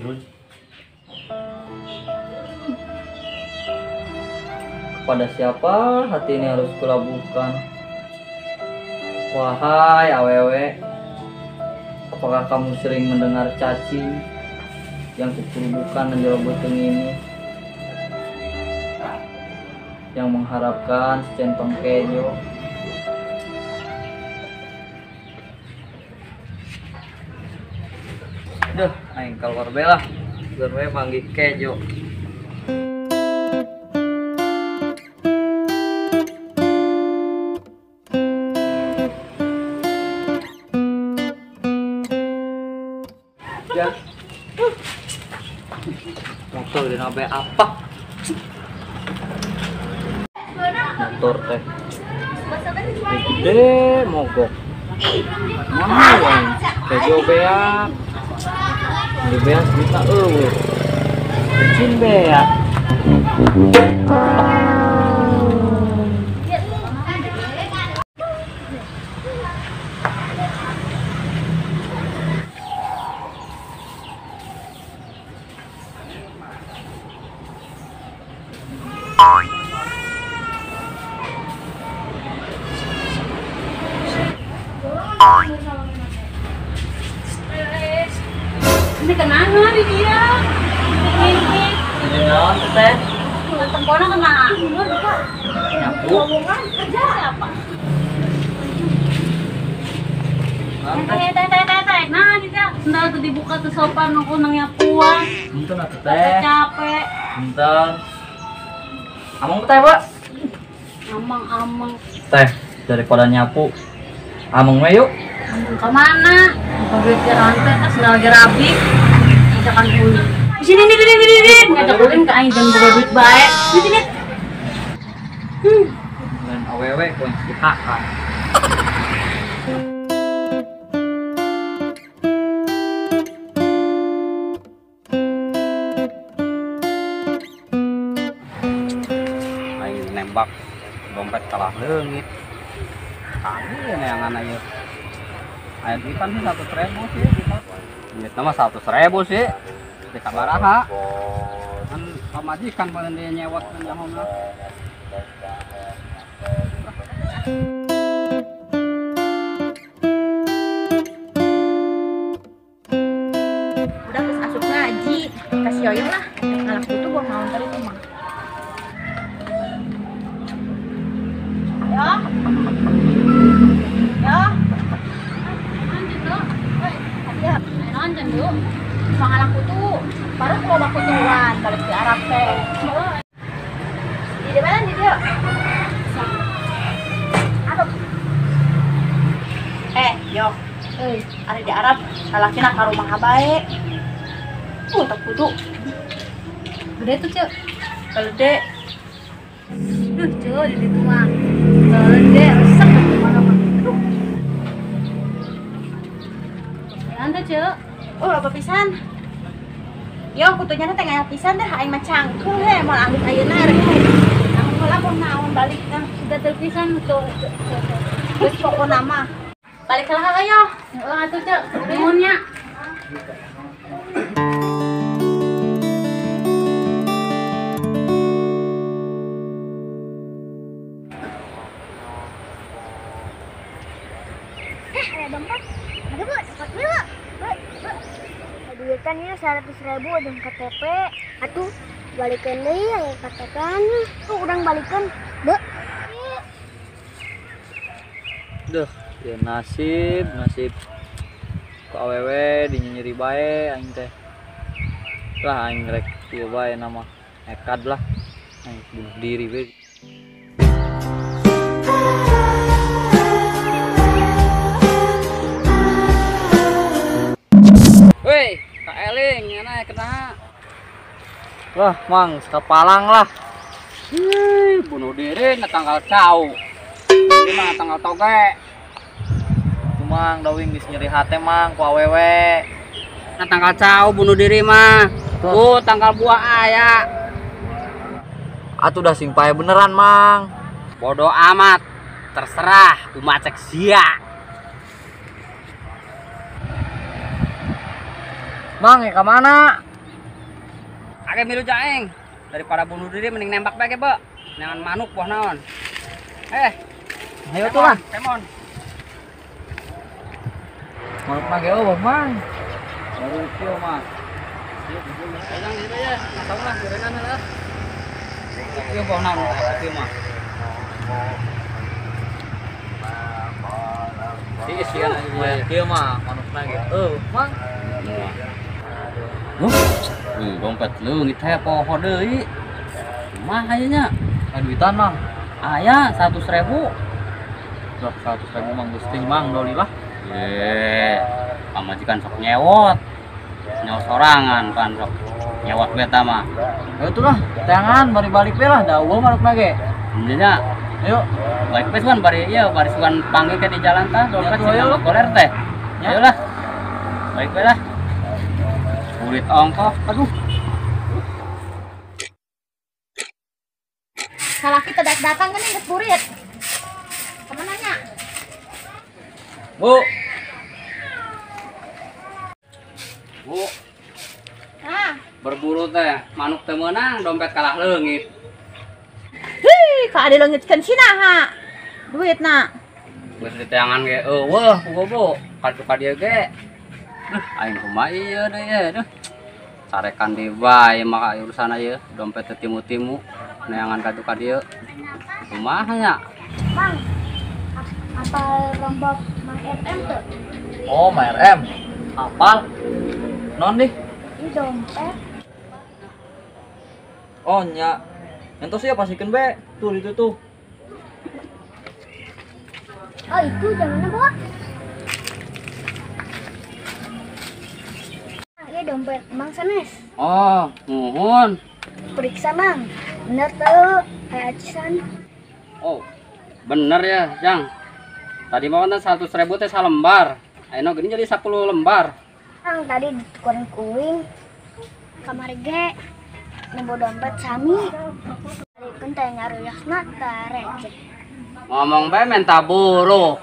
Terus kepada siapa hati ini harus kulabuhkan? Wahai awewe, apakah kamu sering mendengar cacing yang kukurubukan dan jero beuteung ini, yang mengharapkan secentong kejo? Duh, aing keluar belah, geus we manggih kejo. Ya. Motor dina be apa? Motor teh gede mogok. Mana aing? Kejo beak. Di beas duitna eueuh. Bensin beak. Ini kenapa di dia? Ini. Ini naon teh? Tempona kemana? Nyapu. Kerja apa? Teh teh teh teh teh. Nah, dia sendal tuh dibuka tuh sopan aku nang nyapuan. Punten atuh teh. Capek. Punten. Amang teh, Pak. Amang-amang. Teh, daripada nyapu. Amang we yuk. Amang kemana? Duit ke rantai, tas sendal ge rapi. Ngajakan ulin. Di sini nih, di sini. Ngajak ulin ke aing jangan boga duit bae. Di sini. Dan awewe ku yang dihakan. Aing nembak dompet kalah leungit. Kami neangan ieu. Aya duitan sih 100.000 sih. Duitna mah 100.000 sih. Di sabaraha. Kan pamajikan paling dia nyewot kan jahomna. Udah geus asup ngaji, kasih yoyong lah. Ngalak kutu buah naon tadi tuh mah. Ayo. Yo. Lanjut, dulu. Pangalang kutu, baru loba kutuan balik di Arab teh. Di mana di dia? Aduh. Yo. Ada di Arab, lalakina ka rumah bae. Tak kutu. Gede tuh, Cuk. Gede. Duh, Cuk, di ditu mah. Gede, resep di mana mah. Aduh. Anda, Cuk. Oh, apa pisan? Yo, kutunya teh ngayal pisan deh, aing mah cangkul he, moal anggut ayeuna rek. Namun heula mun naon balik nah, sudah terpisan tuh. Geus pokona mah. Balik heula ayo. Heeh atuh, Cuk. Nuhun nya. Ada dompet. Ada, Bu, cepat Bu. Bu, Bu. Duitan ieu 100.000 jeung KTP. Atuh balikeun deui aya KTP-nya. Tuh urang balikeun, Bu. Duh, ya nasib, nasib. Ku awewe dinyinyiri bae aing teh. Lah aing rek ieu bae nama nekad lah. Aing bunuh diri we. Woi, Kak Eling, ngana kena. Wah, Mang, sekapalang lah. Ih, bunuh diri na tanggal cau. Ini mah tanggal toge. Tuh, Mang, dawing geus nyeri hate, Mang, ku awewe. Na tanggal cau bunuh diri mah. Tuh, tanggal buah aya. Atuh dah sing pae beneran, Mang. Bodoh amat. Terserah, kumaha cek sia. Mang, ya kemana? Age milu jaeng. Daripada bunuh diri mending nembak bae ge, Be. Neangan manuk boh naon. Ayo tuh lah. Kemon. Manuk mah ge eueuh, Mang. Baru kieu mah. Pegang di ya, atau lah gorengan lah. Ieu boh naon kieu mah. Sih kieu mah manukna ge. Eueuh, Mang. Dompet leungit teh poho deui. Kumaha ieu nya? Duitan, Mang. Aya 100.000. Lah 100.000 Mang Gusti Mang doli lah. Pamajikan sok nyewot. Nyawa sorangan pan sok nyewot beta mah. Ayo tuh lah, teangan bari balik we lah, da eueuh manukna ge. Nya. Ayo, balik we suan bari ieu bari suan panggil ke di jalan tah dompet Ya, sih goler teh. Ya. Ayo lah. Balik we lah. Kulit ongkoh, aduh. Salaki teu datang geuning geus burit. Kemana nya? Bu. Bu. Hah. Berburu teh, manuk teu meunang, dompet kalah leungit. Hih, ka ade leungitkeun sina ha. Duitna. Geus diteangan ge eueuh ku Bu. Kadu ka dieu ge. Duh, aing kumaha ieu deui ye, duh. Carekan deui bae maka urusan ieu, dompet teu timu-timu. Neangan kadu ka dieu. Kumaha nya? Mang, apal rombok Mang RM tuh? Oh, Mang RM. Apal? Non deh. Ini dompet. Oh, nya. Entos ya pasikeun be. Tuh itu tuh. Oh, itu jangan bawa. Iya dompet Mang sanes. Oh, muhun. Periksa Mang. Bener tuh, kayak acisan. Oh, bener ya, Jang. Tadi mah kan 100.000 teh salembar. Ayeuna geuning jadi 10 lembar. Mang tadi ditukeran kuing. Kamari ge nembo dompet sami. Balikeun teh ngaruyasna teh receh. Ngomong bae menta buruh.